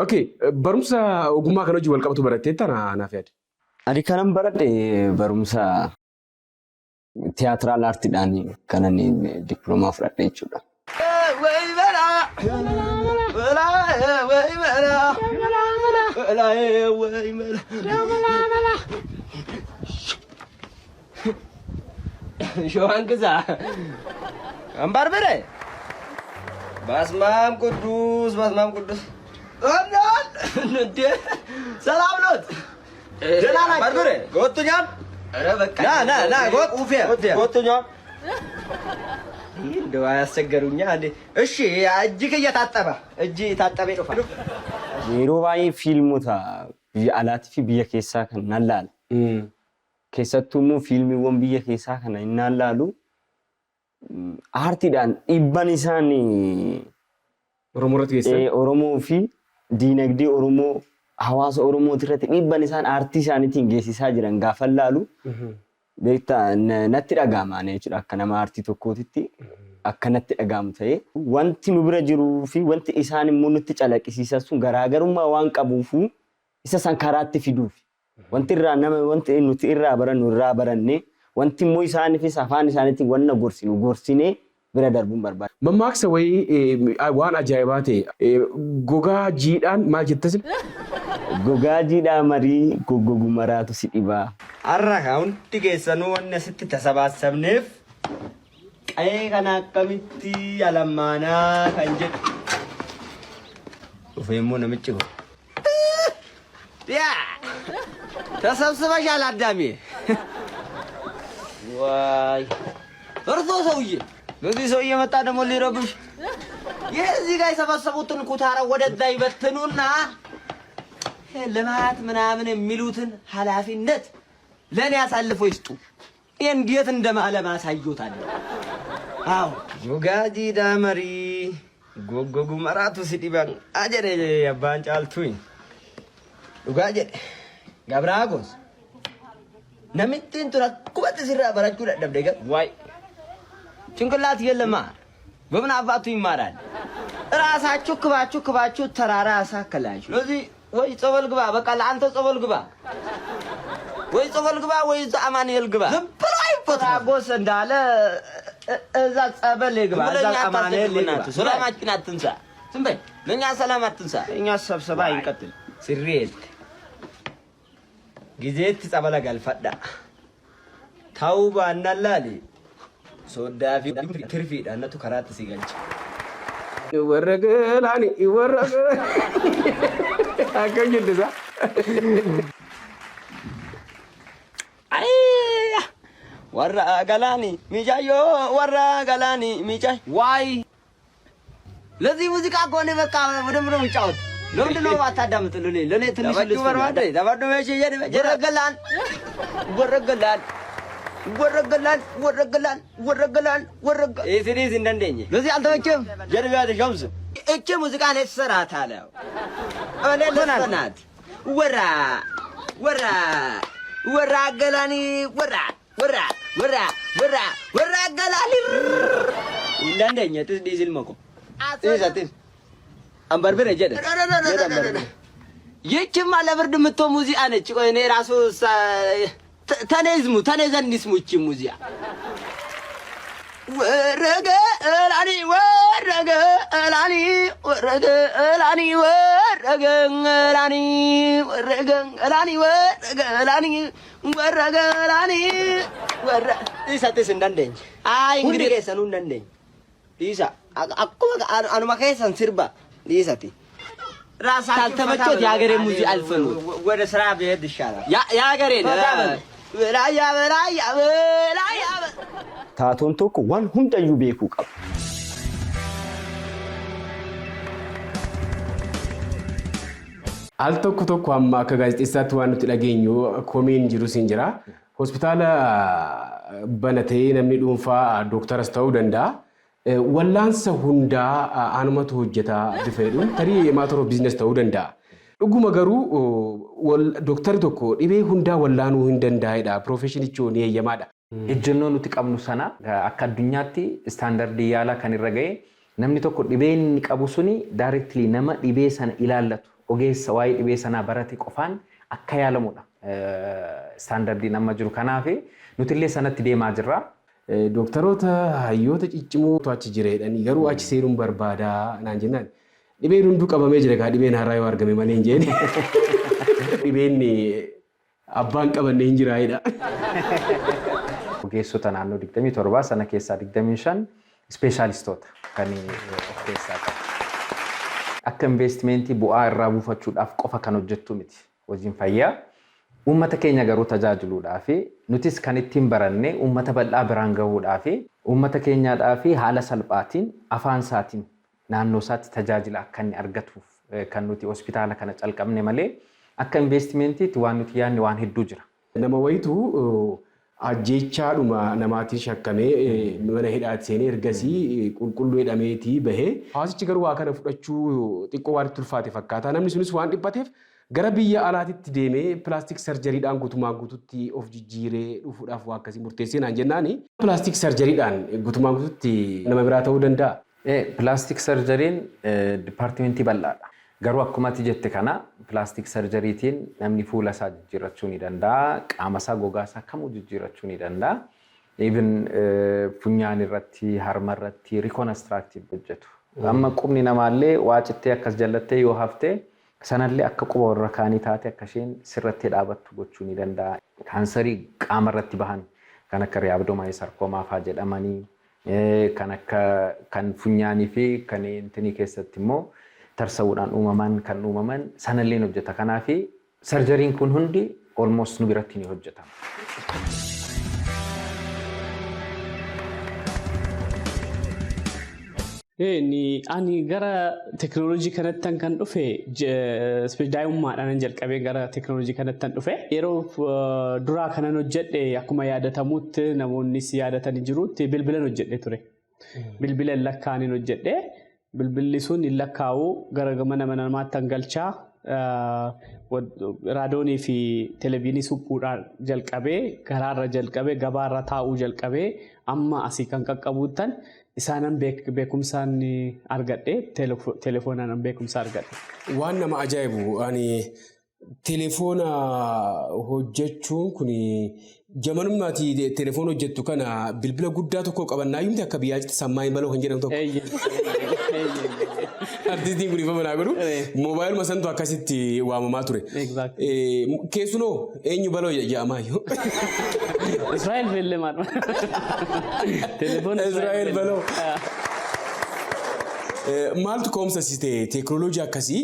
Okay, barumsa ogummaa kana wajjin wal qabatu baratteetta naaf yaade. Ani kanan baradhe barumsa theatral artiidhaan kanan diploomaa fudhadhe jechuudha. ሸዋን ግዛ አምባር በረ በስመ አብ ቅዱስ በስመ አብ ቅዱስ እንዴ ሰላም ኖት? ደህና ናቸው? በርበሬ ጎቱኛል። ና ና ና ጎቱኛል። እንደው አያስቸገሩኛ። እሺ እጅህ እየታጠበ እጅ የታጠበ ይጠፋል። Yeroo baay'ee fiilmota biyya alaatii fi biyya keessaa kan nan laala. Keessattuu immoo fiilmiiwwan biyya keessaa kana innaan laalu aartiidhaan dhiibban isaan Oromoo irratti geessisan. Oromoo fi diinagdee Oromoo hawaasa Oromooti irratti dhiibban isaan aartii isaaniitiin geessisaa jiran gaafa laalu beektaa natti dhaga'ama jechuudha. Akka nama aartii tokkootitti akka natti dhaga'amu ta'ee wanti nu bira jiruu fi wanti isaan immoo nutti calaqqisiisan sun garaagarummaa waan qabuufu isa san karaatti fiduuf wanti irraa nama wanti nuti irraa barannu irraa baranne wanti immoo isaaniifis afaan isaaniitiin wanna gorsinu gorsinee bira darbuun barbaada. Mammaaksa wayii waan ajaa'ibaa ta'e gogaa jiidhaan maal jettas? Gogaa jiidhaa marii goggogu maraatu si dhibaa. Har'a hundi keessanuu wanni asitti tasabaasabneef qa'ee kana akkamitti alammaanaa kan jedhu. Dhufee immoo namichi kun. ያ ተሰብስበሻል አዳሜ። ዋይ እርሶ ሰውዬ በዚህ ሰውዬ መጣ ደግሞ ሊረብሽ። ይህ እዚህ ጋር የሰበሰቡትን ኩታራ ወደዛ ይበትኑና ልማት ምናምን የሚሉትን ኃላፊነት ለእኔ አሳልፎ ይስጡ። ይህ እንዴት እንደማለማ አሳይዎታለሁ። አዎ gogaa jiidhaa marii goggogu maraatu si dhiban jedhe abbaan caaltuun dhugaa jedhe Gabraagos namittiin tun akkumatti sirraa barachuu dadhabde gar ዋይ ጭንቅላት የለማ በምን አባቱ ይማራል? ራሳችሁ ክባችሁ ክባችሁ ተራራ ያሳከላችሁ። ስለዚህ ወይ ጸበል ግባ፣ በቃ ለአንተ ጸበል ግባ፣ ወይ ጸበል ግባ፣ ወይ እዛ አማኑኤል ግባ። ዝም ብሎ አይፈታም። ራጎስ እንዳለ እዛ ጸበል ይግባ፣ እዛ አማኑኤል ይግባ። ሰላማችን አትንሳ፣ ዝም በይ። ለእኛ ሰላም አትንሳ። እኛ ሰብሰባ ይንቀጥል ስሬት ጊዜtti ጸበላ galfadha ta'uu baannaan laali sooddaa fi tirfiidhaan natu karaatti si galcha. Warra galaani warra akkam jette isaa? Warra galaani miicaayyoo warra galaani miicaay ዋይ ለዚህ ሙዚቃ እኮ እኔ በቃ በደንብ ነው የምጫወት። ለምንድን ነው አታዳምጥ? ለኔ ለኔ ትንሽ ወረገላን ወረገላን ወረገላን ወረገላን ወረገላን ወረገ ኢስሪስ እንደንደኝ ለዚህ አልተመቸም። ጀርቢያ ሸምስ እቺ ሙዚቃ እኔ ትሰራታለሁ እኔ ልስፈናት። ወራ ወራ ወራ ገላኒ ወራ ወራ ወራ ወራ ወራ ገላኒ እንደንደኝ ጥስ ዲዝል መቆ ጥስ ጥስ አንበርብር ጀደ ይህችማ ለብርድ የምትሆን ሙዚቃ ነች። ቆይ እኔ ራሱ ተኔ ዝሙ ተኔ ዘንድ ይስሙ ይህቺ ሙዚቃ ወረገ ላኒ ወረገ ላኒ ወረገ ላኒ ወረገ ላኒ ወረገ ላኒ ወረገ ላኒ ወረገ ላኒ ወረ ኢሳቴስ እንዳንደኝ አይ እንግዲህ keessanuu hin dhiisa akkuma anuma keessan sirba dhiisati ካልተመቾት የሀገሬ ሙዚቃ አልፈኑት ወደ ስራ ብሄድ ይሻላል። የሀገሬን ራያ በራያ በራያ Taatoon tokko waan hundayyuu beekuu qaba. Al tokko tokko amma akka gaazexeessaatti waan nuti dhageenyu komiin jirus hin jira. Hospitaala banatee namni dhuunfaa dooktaras ta'uu danda'a. Wallaansa hundaa anumatu hojjetaa bifa jedhuun tarii matter of business ta'uu danda'a. Dhuguma garuu dooktarri tokko dhibee hundaa wallaanuu hin danda'edha. Profeshinichi ni eeyyamaadha. Ejjennoo nuti qabnu sana akka addunyaatti istaandardii yaalaa kan irra ga'e namni tokko dhibee inni qabu suni directly nama dhibee sana ilaallatu ogeessa waa'ee dhibee sanaa barate qofaan akka yaalamudha. Standardiin amma jiru. Kanaaf nuti illee sanatti deemaa jirra. Dooktaroota hayyoota ciccimootu achi jira jedhanii, garuu achi seenuun barbaadaa naan jennaan. Dhibeen hunduu qabamee jira kaa, dhibeen haaraa yoo argame malee hin jeeni. Dhibeen abbaan qabanne hin jira jedha. Ogeessota naannoo 27 sana keessaa 25 ispeeshaalistoota kan of keessaa qabu. Akka investimentii bu'aa irraa buufachuudhaaf qofa kan hojjettu miti. Hojiin fayyaa uummata keenya garuu tajaajiluudhaa fi nutis kan ittiin baranne uummata bal'aa biraan gahuudhaa fi uummata keenyaadhaa fi haala salphaatiin afaan isaatiin naannoo isaatti tajaajila akka inni argatuuf kan nuti hospitaala kana calqabne malee akka investimentiitti waan nuti yaadne waan hedduu jira. Nama wayitu ajjeechaadhuma namaatiin shakkamee mana hidhaatti seenee, ergasii qulqulluu jedhameetii bahee. Hawaasichi garuu waa kana fudhachuu xiqqoo waan itti ulfaate fakkaata. Namni sunis waan dhiphateef gara biyya alaatitti deemee plastic surgerydhaan guutumaan guututti of jijjiiree dhufuudhaaf waa akkasii murteessee naan jennaani. Plastic surgerydhaan guutumaan guututti nama biraa ta'uu danda'a? Plastic surgeryn departmentii bal'aadha. Garuu akkuma ati jette kana plastic surgerytiin namni fuula isaa jijjiirrachuu ni danda'a, qaama isaa, gogaa isaa kamuu jijjiirrachuu ni danda'a. Even funyaan irratti, harma irratti reconstructive hojjetu. Amma qubni namaallee waa cittee akkas jallattee yoo hafte, sanallee akka quba warra kaanii taate akka isheen sirratti dhaabattu gochuu ni danda'a. Kaansarii qaama irratti bahan kan akka rhabdomyosarcoma fa'aa jedhamanii, kan akka kan funyaanii fi kan intinii keessatti immoo tarsa'uudhaan uumaman kan uumaman sanallee hojjeta. Kanaaf surgeryn kun hundi almost nu biratti ni hojjetama. Ani gara teekinooloojii kanatti kan dhufe daa'imummaadhaan jalqabee gara teekinooloojii kanatti dhufe. Yeroo duraa kanan hojjedhe, akkuma yaadatamutti namoonnis yaadatanii jirutti, bilbilan hojjedhe ture. Bilbila hin lakkaa'aniin hojjedhe. Bilbilli sun hin lakkaa'u, gara mana namaatti galchaa, raadoonii fi televezyiinii suphuudhaan jalqabee, garaarra jalqabee, gabaarra taa'uu jalqabee, amma asii kan qaqqabuuttan isaanan beekumsaan argadhe, telefoonaan beekumsa argadhe. Waan nama ajaa'ibu, ani telefoona hojjechuun kun jamanummaati telefoona hojjettu kana bilbila guddaa tokko qabannaa yumti akka biyyaatti sammaa hin baloo kan jedhamu tokko. Artistiin kun ifa manaa godhu moobaayiluma santu akkasitti waamamaa ture. Keessunoo eenyu baloo jedhamaa iyyuu? Israa'el Beellemaan. Telefoona. Israa'el baloo. Maaltu ka'umsa si ta'e teekinooloojii akkasii?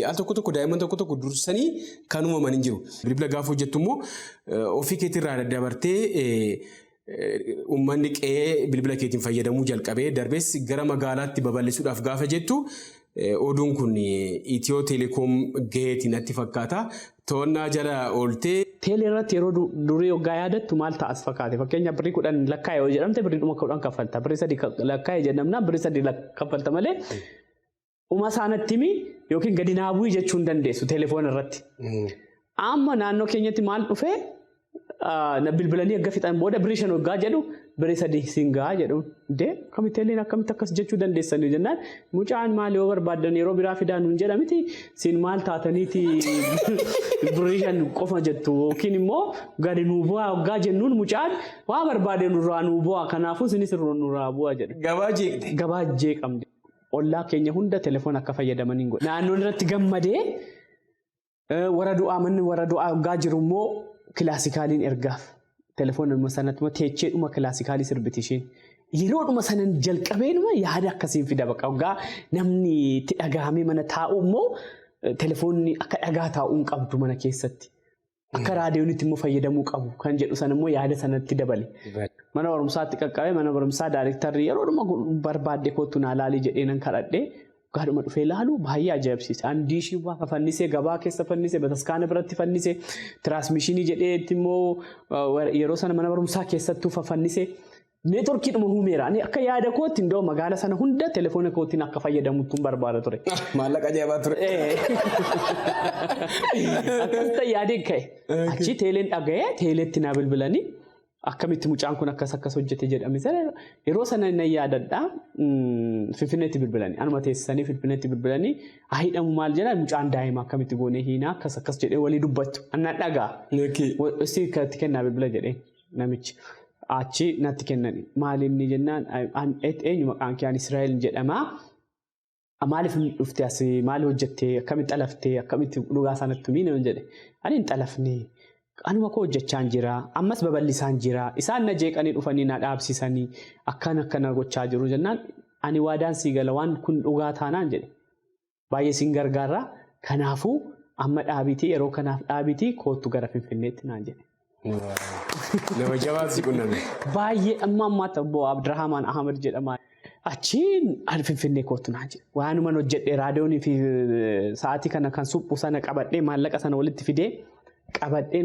Al tokko tokko daa'imman tokko tokko dursanii kan uumaman hin jiru. Bilbila gaafa hojjettu immoo ofii keetirraa daddabartee uummanni qe'ee bilbila keetiin fayyadamuu jalqabee, darbees gara magaalaatti babal'isuudhaaf gaafa jettu, oduun kun Itiyoo Telekoom gaheetiin natti fakkaata. To'annaa jala ooltee. Teelee irratti yeroo durii waggaa yaadattu maal ta'as fakkaate? Fakkeenyaaf, birrii 10 lakkaa'e yoo jedhamte, birrii dhuma 10 kaffalta. Birrii 3 lakkaa'e jedhamnaan birrii 3 kaffalta malee uma isaanatti himi yookiin gadi naa bu'i jechuu hin dandeessu telefoona irratti. Amma naannoo keenyatti maal dhufee, na bilbilanii erga fixan booda birrii 5 waggaa jedhu, birrii 3 siin gahaa jedhu. Dee akkamitti illee akkamitti akkas jechuu dandeessanii jennaan, mucaan maal yoo barbaaddan yeroo biraa fidaa nuun jedhamiti, siin maal taataniiti birrii 5 qofa jettu, yookiin immoo gadi nuu bu'aa waggaa jennuun, mucaan waa barbaade nurraa nuu bu'aa, kanaafuu isinis nurraa bu'aa jedhe. Gabaa jeeqxe. Gabaa jeeqamne. Ollaa keenya hunda telefoon akka fayyadamaniin godhe. Naannoon irratti gammadee, warra du'aa, manni warra du'aa waggaa jiru immoo kilaasikaaliin ergaaf. Telefoon sanatti immoo teecheedhuma kilaasikaalii sirbiti isheen. Yeroodhuma sanan jalqabeenuma yaada akkasiin fida baqa. Waggaa namni itti dhagahamee mana taa'u immoo telefoonni akka dhagaa taa'uu hin qabdu mana keessatti. Akka raadiyoonitti immoo fayyadamuu qabu kan jedhu sana immoo yaada sanatti dabale. Mana barumsaatti qaqqabee, mana barumsaa daarektarri yeroodhuma barbaadde kottu naa laalii jedhee nan kadhadhee, gaadhuma dhufee ilaalu baay'ee ajaa'ibsiisa. An diishii waa fannisee, gabaa keessa fannisee, bataskaana biratti fannisee, transmissionii jedheetti immoo yeroo sana mana barumsaa keessattuu fannisee, neetworkiidhuma uumeera. Ani akka yaada kootti iddoo magaala sana hunda telefoona kootiin akka fayyadamutti barbaada ture. Maallaqa ajaa'ibaa ture. Akkas ta'e yaadeen ka'e. Achi teeleen dhaga'ee, teeleetti naa bilbilanii. Akkamitti mucaan kun akkas akkas hojjete jedhame yeroo sana nan yaadadha. Finfinneetti bilbilanii anuma teessisanii Finfinneetti bilbilanii haa hidhamu maal jedhaa mucaan daa'ima akkamitti goonee hiinaa akkas akkas jedhee walii dubbatu annan dhagaa. Si itti kennaa bilbila jedhee namichi. Achi natti kennani maali inni jennaan eenyu maqaan kee ani Israa'el jedhama. Maaliif dhufte as maal hojjette akkamitti xalaftee akkamitti dhugaa sanatti himii nama jedhe ani hin xalafne. Anuma koo hojjechaan jira. Ammas babal'isaan jira. Isaan na jeeqanii dhufanii na dhaabsisanii akkana akkana gochaa jiru jennaan ani waadaan sii gala waan kun dhugaa taanaan jedhe. Baay'ee siin gargaara. Kanaafuu amma dhaabitii yeroo kanaaf dhaabitii koottu gara Finfinneetti naan jedhe. Nama jabaatu si qunname. Baay'ee amma ammaatti obbo Abdurrahman Ahmed jedhama. Achiin ani Finfinnee koottu naan jedhe. Waanuman hojjedhe raadiyoonii fi sa'aatii kana kan suphu sana qabadhee maallaqa sana walitti fidee qabadhee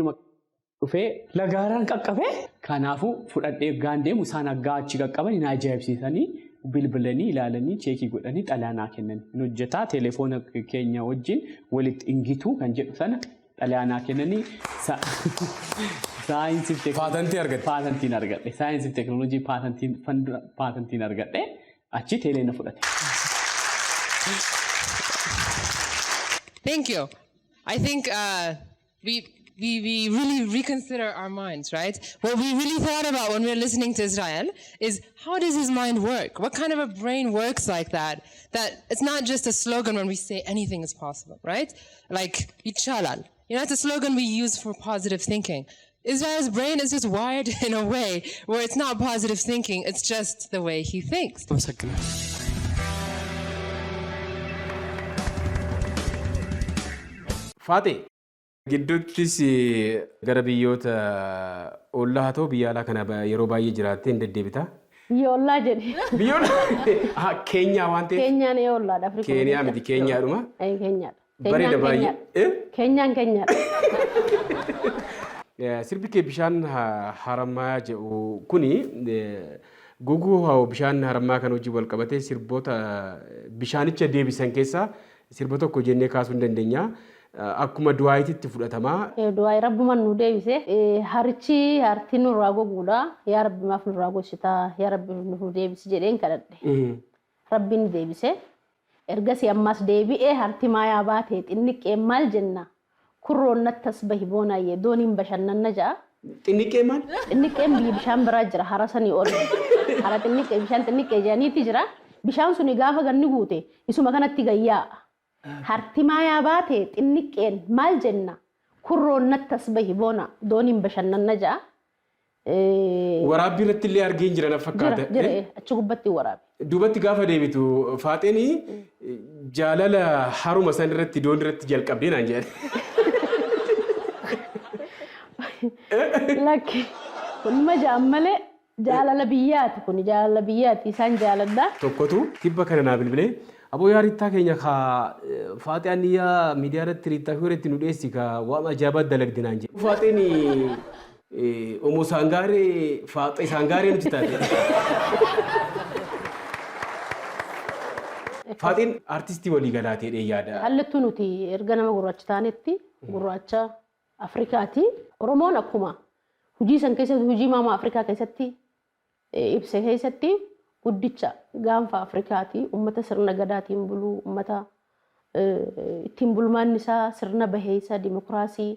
dhufee lagaaraan qaqqabee kanaafuu fudhadhee gaan deemu isaan aggaa achi qaqqaban na ajaa'ibsiisanii bilbilanii ilaalanii cheekii godhanii xalayaa naa kennan. Hin hojjetaa telefoona keenya wajjin walitti ingituu kan jedhu sana xalayaa naa kennanii saayinsiif Paatantii argatte. Paatantiin argadhe. Saayinsiif teekinooloojii paatantiin argadhe achi teelee na fudhate. Thank you. I think we really reconsider our minds, right? What we really thought about when we were listening to Israel is how does his mind work? What kind of a brain works like that? That it's not just a slogan when we say anything is possible, right? Like, ይቻላል. It's a slogan we use for positive thinking. Israel's brain is just wired in a way where it's not positive thinking, it's just the way he thinks. አመሰግናለሁ። Faate gidduuttis gara biyyoota ollaa haa ta'u biyya alaa kana yeroo baay'ee jiraattee hin deddeebita. Biyya ollaa jedhe. Biyyoota Keenyaa waan ta'eef. Keenyaan ee ollaadha. Afrikaa. Keeniyaa miti Keenyaadhuma. Keenyaadha. Bareeda baay'ee. Keenyaan Keenyaadha. Sirbi kee bishaan harammaa jedhu kuni guguu bishaan harammaa kan hojii wal qabatee sirboota bishaanicha deebisan keessaa sirba tokko jennee kaasuu hin dandeenya. Akkuma du'aayititti fudhatamaa. Du'aayi rabbumaan nu deebise. Harichi harti nurraa goguudha. Yaa Rabbi maaf nurraa gogsitaa? Yaa Rabbi nu deebisi jedheen kadhadhe. Rabbiin deebise. Ergasii ammas deebi'ee harti maayaa baate xinniqqee maal jenna? Kurroon nattas bahi boonaayyee dooniin bashannanna ja'a. Xinniqqee maal? Xinniqqeen biyya bishaan biraa jira hara sanii ol. Hara xinniqqee bishaan xinniqqee jedhaniiti jira. Bishaan suni gaafa ganni guute isuma kanatti gayyaa'a. Harti maayaa baate xinniqqeen maal jenna? Kurroon nattas bahi boona dooniin bashannanna ja'a. Waraabbii irratti illee argeen jira na fakkaata. Jira achi gubbatti waraabe. Duubatti gaafa deebitu Faaxeen jaalala haruma san irratti doon irratti jalqabdee naan jedhan. Lakki kunuma ja'an malee jaalala biyyaati kun jaalala biyyaati isaan jaaladha. Tokkotu tibba kana naa bilbilee aboo yaa Riittaa keenya ka Faaxee Anniyyaa miidiyaa irratti Riittaa fi irratti nu dhiyeessi ka waan ajaa'ibaa dalagdi naan jedhe. Faaxeen Omo Saangaaree Faaxee Saangaaree nuti taate. Faaxeen artistii walii galaatee yaada. Hallattuu nuti erga nama gurraacha taanetti gurraacha Afrikaati. Oromoon akkuma hojii san keessatti hojii maama Afrikaa keessatti ibse keessatti guddicha gaanfa Afrikaati. Uummata sirna gadaatiin buluu, uummata ittiin bulmaanni isaa sirna baheessa dimokiraasii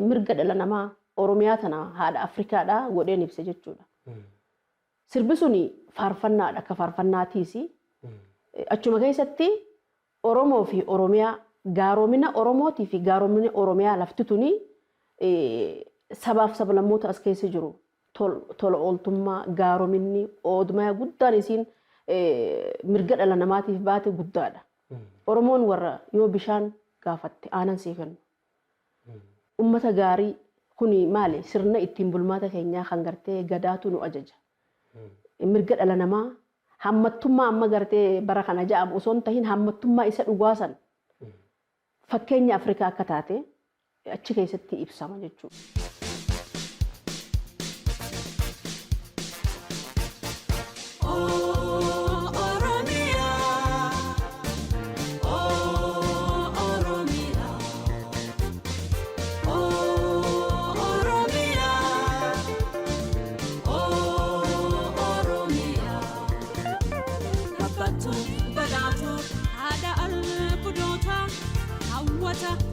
mirga dhala namaa Oromiyaa tana haadha Afrikaadha godheen ibse jechuudha. Sirbi suni faarfannaadha akka faarfannaatiis. Achuma keessatti Oromoo fi Oromiyaa gaaromina Oromootii fi gaaromina Oromiyaa lafti tuni sabaaf sablammoota as keessa jiru tola ooltummaa gaarominni oodmaa guddaan isiin mirga dhala namaatiif baate guddaadha. Oromoon warra yoo bishaan gaafatte aanan sii kennu. Uummata gaarii kuni maali sirna ittiin bulmaata keenyaa kan gartee gadaatu nu ajaja. Mirga dhala namaa hammattummaa amma gartee bara kana ja'amu osoo hin tahin hammattummaa isa dhugaasan fakkeenya Afrikaa akka taate achi keessatti ibsama jechuudha.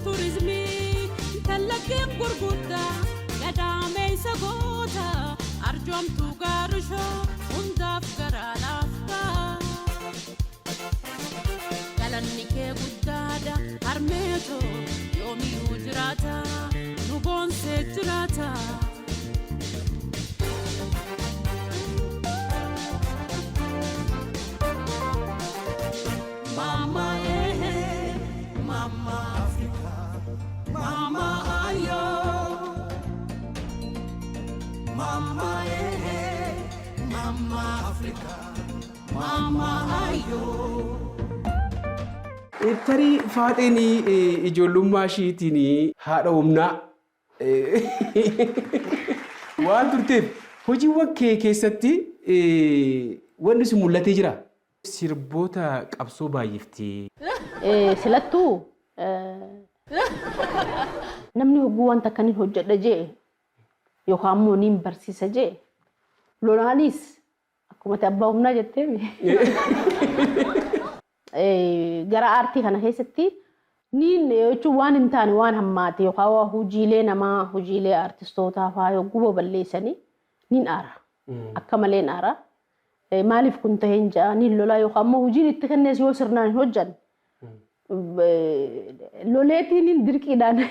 Turizimii tallaqqeen gurguddaa gadaameessa goota arjoomtuu gaarishoo hundaaf garaa laaftaa. Galanni kee guddaadha harmeetoo yoomiyyuu jiraata nu boonsee jiraata. Mama eh, mama Africa, mama ayo. Mama eh, mama Africa, mama ayo. Tarii Faaxeen ijoollummaa ishiitiin haadha humnaa waan turteef, hojiiwwan kee keessatti wanni sun mul'atee jira. Sirboota qabsoo baay'ifti. Silattuu namni hogguu wanta akkaniin hojjedha jee yookaan immoo niin barsiisa jee lolaanis akkuma ati abbaa humnaa jettee gara aartii kana keessatti niin jechuun waan hin taane, waan hammaate yookaan waa hojiilee namaa, hojiilee aartistootaa fa'aa yogguu babal'eessanii niin aara. Akka malee aara. Maaliif kun ta'een ja'a niin lolaa, yookaan immoo hojiin itti kennees yoo sirnaan hin hojjanne loleetiin hin dirqiidhaan,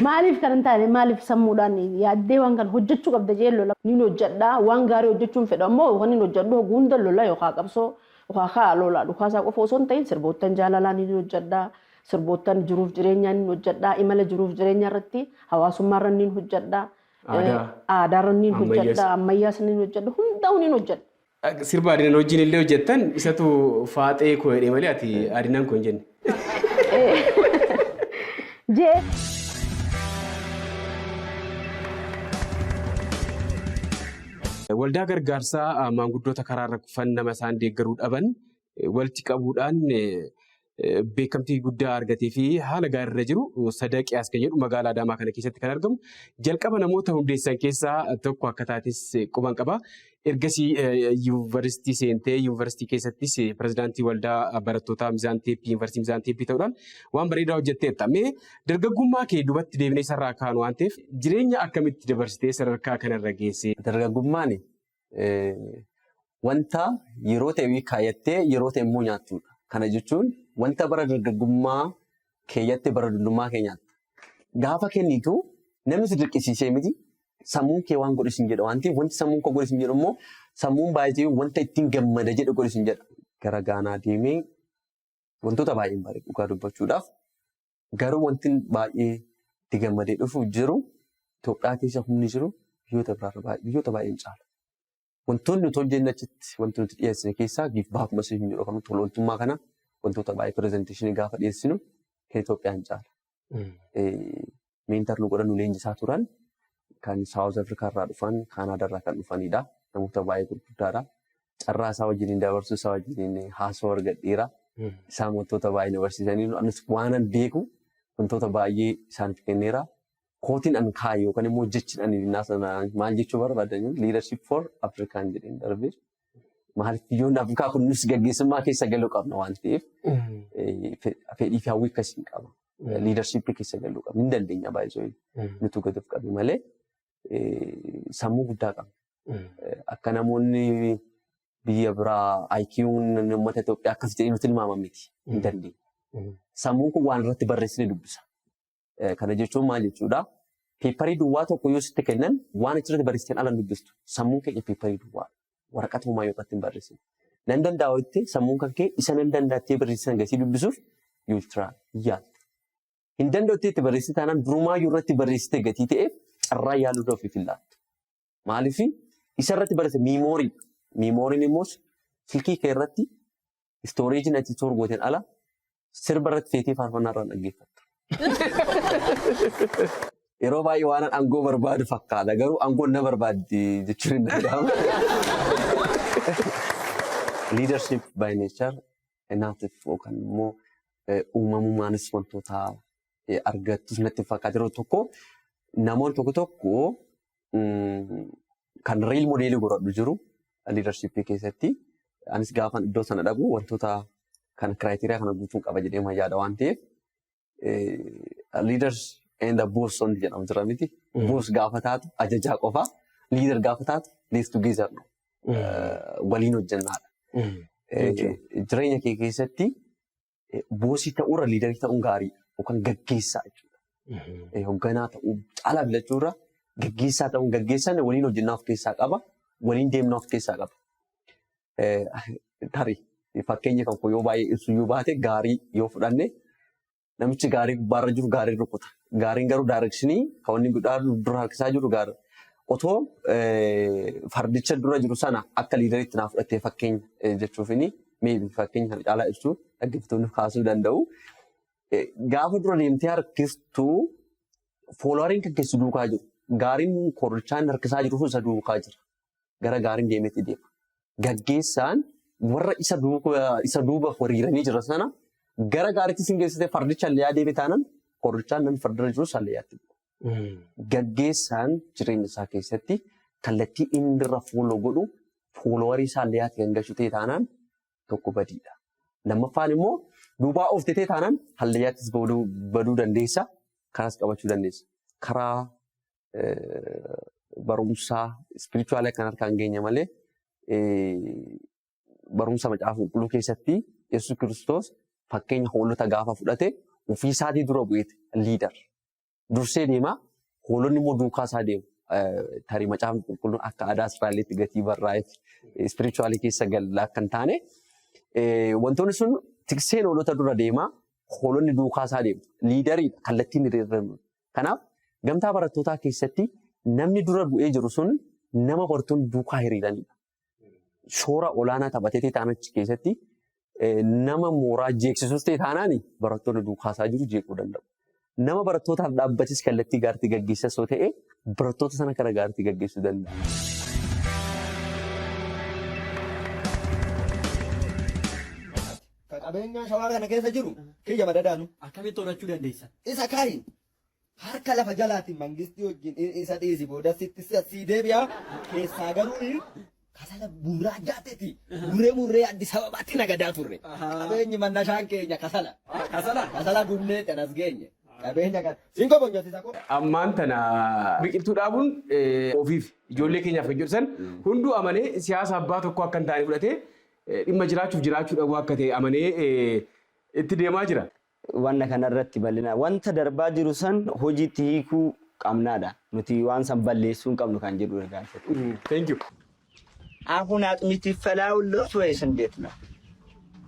maaliif kan hin taane, maaliif sammuudhaan yaaddee waan kana hojjechuu qabda jee lola niin hojjedha. Waan gaarii hojjechuun fedha ammoo waan hin hojjedhu hoguu hunda lola yookaan qabsoo yookaan kaa lola dhukaasaa qofa osoo hin ta'in sirboottan jaalalaa niin hojjedha, sirboottan jiruuf jireenyaa niin hojjedha, imala jiruuf jireenya irratti, hawaasummaa irra niin hojjedha. Aadaa. Aadaa irra niin Ammayyaas. hojjedha, ammayyaas niin hojjedha, hundaa'u niin hojjedha. Sirba Adinan wajjin illee hojjettan isatu Faaxee koo jedhee malee ati Adinan koo hin jenne. Jee. Waldaa gargaarsaa maanguddoota karaarra kufan, nama isaan deeggaruu dhaban walitti qabuudhaan beekamtii guddaa argatee fi haala gaariirra jiru, Sadaqiyaas kan jedhu, magaalaa Adaamaa kana keessatti kan argamu, jalqaba namoota hundeessan keessaa tokko akka taates quban qaba. Ergasii yuunivarsiitii seentee, yuunivarsiitii keessattis pirezidaantii waldaa barattootaa Mizaan Teeppii, yuunivarsiitii Mizaan Teeppii ta'uudhaan waan bareedaa hojjetteerta. Mee dargaggummaa kee duubatti deebinee sarara kaanu waan ta'eef, jireenya akkamitti dabarsitee sadarkaa kanarra geesse? Dargaggummaan wanta yeroo ta'e kaayyattee yeroo ta'e immoo nyaattudha. Kana jechuun wanta bara dargaggummaa keeyyatte bara dullummaa kee nyaatta. Gaafa kennitu namni si dirqisiisee miti, sammuun kee waan godhu sin jedha waan ta'eef, wanti sammuun koo godhu sin jedhu immoo sammuun baay'ee wanta ittiin gammada jedhu godhu sin jedha. Gara Gaanaa deemee wantoota baay'een bare dhugaa dubbachuudhaaf, garuu wanti baay'ee itti gammadee dhufu jiru, Itoophiyaa keessa humni jiru biyyoota biraarra biyyoota baay'een caala. Wantoonni nuti hojjenne achitti, wanti nuti dhiyeessine keessaa baakuma isin jedhu kan tola ooltummaa kana, wantoota baay'ee presentation gaafa dhiyeessinu kan Itoophiyaan caala. Mentor nu godhan, nu leenjisaa turan kan South Africa irraa dhufan, Kaanaadaa irraa kan dhufanidha. Namoota baay'ee gurguddaadha. Carraa isaa wajjiniin dabarsuu, isaa wajjiniin haasawaa argadheera. Isaan wantoota baay'ee nu barsiisanii, anis waanan beeku wantoota baay'ee isaaniif kenneera. Quote-iin an kaa'e yookaan immoo jechi ani maal jechuu barbaadan, "Leadership for African" jedheen darbe. Maaliif, biyyoonni Afrikaa kun nus gaggeessummaa keessa galuu qabna waan ta'eef fedhii fi hawwii akkasii qaba. Leadership keessa galuu qabna. Hin dandeenya baay'isoo, nutu gad of qabe malee sammuu guddaa qabna. Akka namoonni biyya biraa IQ'n uummata Itoophiyaa akkas jedhee nuti tilmaaman miti. Hin dandeenya. Sammuun kun waan irratti barreessine dubbisa. Kana jechuun maal jechuudha? Paper duwwaa tokko yoo sitti kennan waan achirratti barreessitan ala dubbistu. Sammuun keenya paper duwwaa. Waraqata homaa yoo irratti hin barreessine. Nan danda'a jettee sammuun kan kee isa nan danda'attee barreessisan gasii dubbisuuf you will try, yaalta. Hin danda'utti itti barreessite taanaan durumaayyuu irratti barreessite gatii ta'eef carraa yaaluu ofiif hin laattu. Maaliif, isa irratti barreesse memory. Memoryn immoo silkii kee irratti storageiin ati store gooteen ala sirba irratti feetee faarfannaa irraan dhaggeeffattu. Yeroo baay'ee waan aangoo barbaadu fakkaata. Garuu aangoon na barbaaddi jechuun hin danda'amu. Leadership by nature naaf yookaan immoo uumamumaanis wantoota argattus natti fakkaata. Yeroo tokko namoonni tokko tokko kan role model godhadhu jiru leadership keessatti. Anis gaafan iddoo sana dhaqu wantoota kana, criteria kana guutuun qaba jedhee yaada waan ta'eef. Leaders and the boss wanti jedhamu jira miti. Boss gaafa taatu ajajaa qofa. Leader gaafa taatu lead together no. Waliin hojjennaadha. Jireenya kee keessatti bossii ta'uurra leaderii ta'uun gaariidha. Yookaan gaggeessaa jechuudha. Hoogganaa ta'uu caalaa filachuurra gaggeessaa ta'uun gaggeessaan waliin hojjennaa of keessaa qaba. Waliin deemnaa of keessaa qaba. Tarii fakkeenya kan koo yoo baay'ee ibsu yoo baate gaarii yoo fudhanne namichi gaarii gubbaarra jiru gaarii rukuta. Gaariin garuu directionii kan inni guddaa dura harkisaa jiru gaarii. Otoo fardicha dura jiru sana akka leaderiitti naa fudhattee fakkeenya jechuufini maybe fakkeenya kana caalaa ibsuu dhaggeeffattoonni kaasuu danda'u. Gaafa dura deemtee harkistuu followeriin kan keessi duukaa jiru. Gaariin korrichaan harkisaa jiru sun isa duukaa jira. Gara gaariin deemeetti deema. Gaggeessaan warra isa duuba hiriiranii jira sana gara gaariitti sin geessite fardicha hallayyaa deeme taanaan korrichaan namni fardarra jirus hallayyaatti bu'a. Gaggeessaan jireenya isaa keessatti kallattii inni irra follow godhu followerii isaa hallayyaatti kan galchu ta'e taanaan tokko badiidha. Lammaffaan immoo duubaa ooftee taanaan hallayyaattis baduu dandeessa. Karaas qabachuu dandeessa. Karaa barumsaa spiritualii akkan harkaan geenye malee barumsa macaafa qulqulluu keessatti Yesuus Kiristoos fakkeenya hoolota gaafa fudhate ofii isaatii dura bu'eeti leader. Dursee deemaa hoolonni immoo duukaa isaa deemu. Tarii macaafni qulqulluun akka aadaa Israa'elitti gatii barraa'eef spiritualii keessa galla akka hin taane wantoonni sun tikseen hoolota dura deemaa hoolonni duukaa isaa deemu. Leaderiidha kallattiin hiriirri. Kanaaf gamtaa barattootaa keessatti namni dura bu'ee jiru sun nama barattoonni duukaa hiriiranidha. Shoora olaanaa taphatee ta'an achi keessatti nama mooraa jeeqsisus ta'e taanaan barattoonni duukaa isaa jiru jeequu danda'u. Nama barattootaaf dhaabbatis kallattii gaariitti gaggeessas yoo ta'e barattoota sana karaa gaariitti gaggeessuu danda'a. Qabeenya shawaa kana keessa jiru kiyya madadaanu. Akkamitti horachuu dandeessan? Isa kaayi harka lafa jalaatiin mangistii wajjin isa dhiisi booda sitti sii deebi'a keessaa garuu kasala buuraa jaateeti murree murree Addis Ababaatti nagadaa turre. Qabeenyi mannashaan keenya kasala. Kasala? Kasala gubnee canas geenye. Qabeenya kana. Siin kobonyoosisa ko. Ammaan tana biqiltuu dhaabuun ofiif ijoollee keenyaaf kan jedhu san hunduu amanee siyaasa abbaa tokko akka hin taane fudhatee dhimma jiraachuuf jiraachuu dhabuu akka ta'e amanee itti deemaa jira. Wanna kanarratti bal'ina wanta darbaa jiru san hojiitti hiikuu qabnaadha. Nuti waan san balleessuu hin qabnu kan jedhu gaafate. Thank you. አሁን አጥሚት ይፈላውሎት ወይስ እንዴት ነው?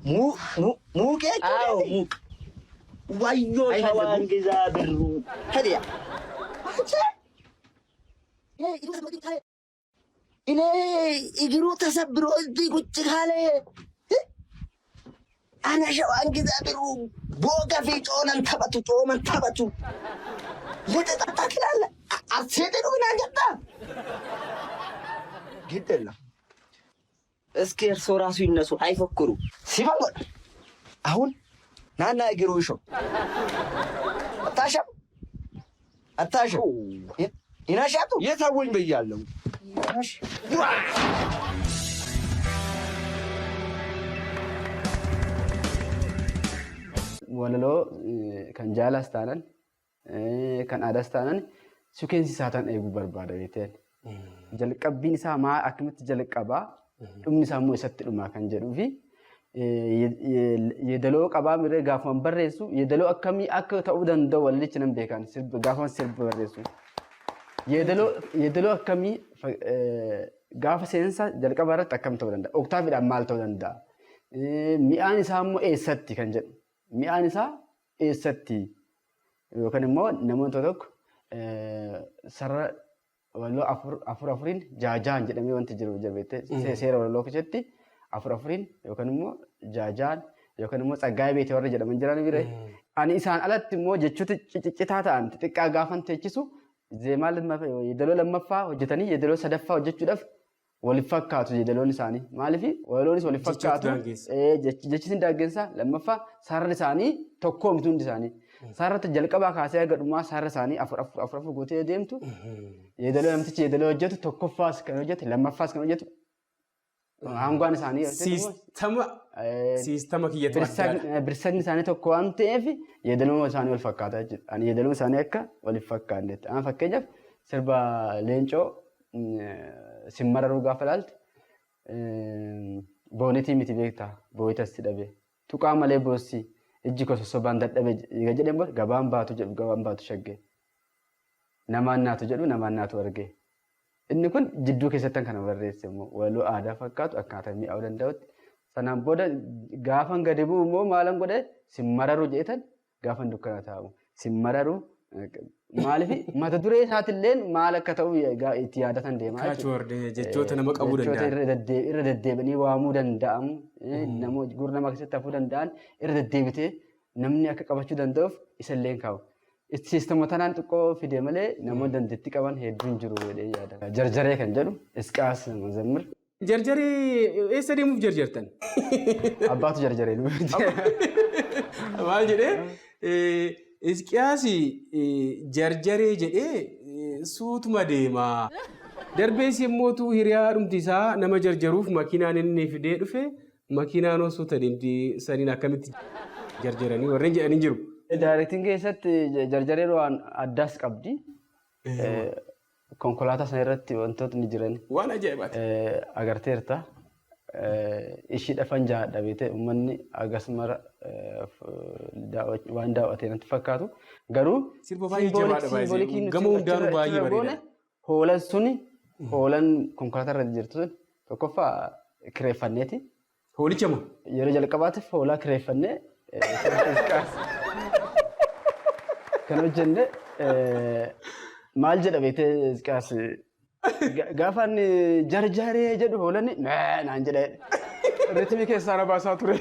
ሙቅ? አዎ ሙቅ። ወዮ ሸዋን ግዛ ብሩ ታዲያ አንቺ እኔ እግሩ ተሰብሮ እዚህ ቁጭ ካለ አነ ሸዋን ግዛ ብሩ ቦገ ፊ ጮነን ተበቱ ጮመን ተበቱ ልትጠጣ ትላለህ። አትሴጥኑ ምን አገባ ግድ የለም። እስኪ እርሶ ራሱ ይነሱ፣ አይፎክሩ። ሲፈንጎል አሁን ናና እግሩ ይሾ አታሸም አታሸም ይናሻቱ የተውኝ ብያለሁ። Walaloo kan jaalaas taanan kan aadaas taanan sequenceii isaataan eeguu barbaada beekteen. Jalqabbiin isaa maa akkamitti jalqabaa dhumni isaa immoo isatti dhumaa kan jedhuu fi yeedaloo qabaa miree gaafuma barreessu yeedaloo akkamii akka ta'uu danda'u wallichi nan beekan gaafuma sirba barreessu. Yeedaloo akkamii gaafa seensa jalqaba irratti akkam ta'uu danda'a? Octaveiidhaan maal ta'uu danda'a? Mi'aan isaa immoo eessatti kan jedhu. Mi'aan isaa eessatti? Yookaan immoo namoota tokko sarara walaloo afur afuriin jaha jahan jedhamee wanti jiru jabeette seera walaloo keessatti afur afuriin yookaan immoo jaha jahan yookaan immoo tsaggaa'ee beetee warra jedhaman jiran bire. Ani isaan alatti immoo jechoota ciccitaa ta'an xixiqqaa gaafan teechisu zeemaa yeedaloo lammaffaa hojjetanii yeedaloo sadaffaa hojjechuudhaaf waliif fakkaatu yeedaloon isaanii. Maaliif walaloonis waliif fakkaatu. Jechi sin daangeessa lammaffaa sararri isaanii tokkoo miti hundi isaanii. Sararri jalqabaa kaasee haga dhumaa sarara isaanii afur afur afur afur gootee deemtu yeedaloo namtichi yeedaloo hojjetu tokkoffaas kan hojjetu lammaffaas kan hojjetu hangaan isaanii. Systema Siistama kiyyatu addaadha. Birsagni isaanii tokko waan ta'eef yeedaloo isaanii wal fakkaata jechuudha. Ani yeedaloo isaanii akka waliif fakkaannetti. Amma fakkeenyaaf sirba leencoo simmararuu gaafa ilaalte boonetii miti beektaa booyitas si dhabe. Tuqaa malee boossi ijji koo sossobaan dadhabe jedheen booda gabaan baatu jedhu gabaan baatu shaggee. Namaan naatu jedhu namaan naatu argee. Inni kun jidduu keessattan kana barreesse immoo walaloo aadaa fakkaatu akkaataa mi'aawuu danda'utti. Sanaan booda gaafan gadi bu'u immoo maalan godhe simmararu jedhetan gaafan dukkana taa'u. Simmararu maaliif mata duree isaatillee maal akka ta'u itti yaadatan deemaa jechuudha. Jechoota nama qabuu danda'an. Jechoota irra deddeebi'anii waamuu danda'amu. Namoota gurra namaa keessatti hafuu danda'an irra deddeebitee namni akka qabachuu danda'uuf isallee kaa'u. Siistama tanaan xiqqoo fide malee namoonni dandeettii qaban hedduun jiru jedhee yaada. Jarjaree kan jedhu Isqaas Mazammir. Jarjaree eessa deemuuf jarjartan? Abbaatu jarjaree nu. Maal jedhee Isqiyaas jarjaree jedhee suutuma deema. Darbees yommuu hiriyaa dhumti isaa nama jarjaruuf makiinaan inni fidee dhufe makiinaan osoo deemti saniin akkamitti jarjaranii warreen jedhanii jiru. Daayirektiin keessatti jarjareen waan addaas qabdi. Konkolaataa sana irratti wantootni jiran. Waan ajaa'ibaati. Agarteerta. Ishii dhafan jaadha beekte uummanni akkasuma waan daawwatee natti fakkaatu. Garuu Sirba baay'ee jabaadha baay'ee. Gama hundaanuu baay'ee bareeda. Hoolaan suni hoolaan konkolaataa irra jirtu sun tokkoffaa kireeffanneeti. Hoolicha moo? Yeroo jalqabaatiif hoolaa kireeffannee kan hojjenne maal jedha beektee Isqaas gaafa inni jarjaree jedhu hoolanni mee naan jedha. Ritmii keessaa na baasaa ture.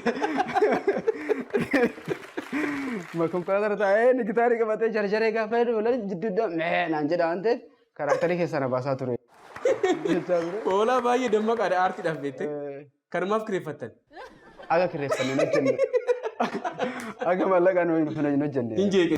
Konkolaataa irra taa'ee inni gitaarii qabatee jarjaree gaafa jedhu hoolanni jidduudhaan mee naan jedha waan ta'eef karakterii keessaa na baasaa ture. Hoolaa baay'ee dammaqaadha aartiidhaaf beektee. Kanumaaf kireeffattan. Aga kireeffanne hin hojjenne. Aga maallaqaan hin hojjenne. Hin jeeqe.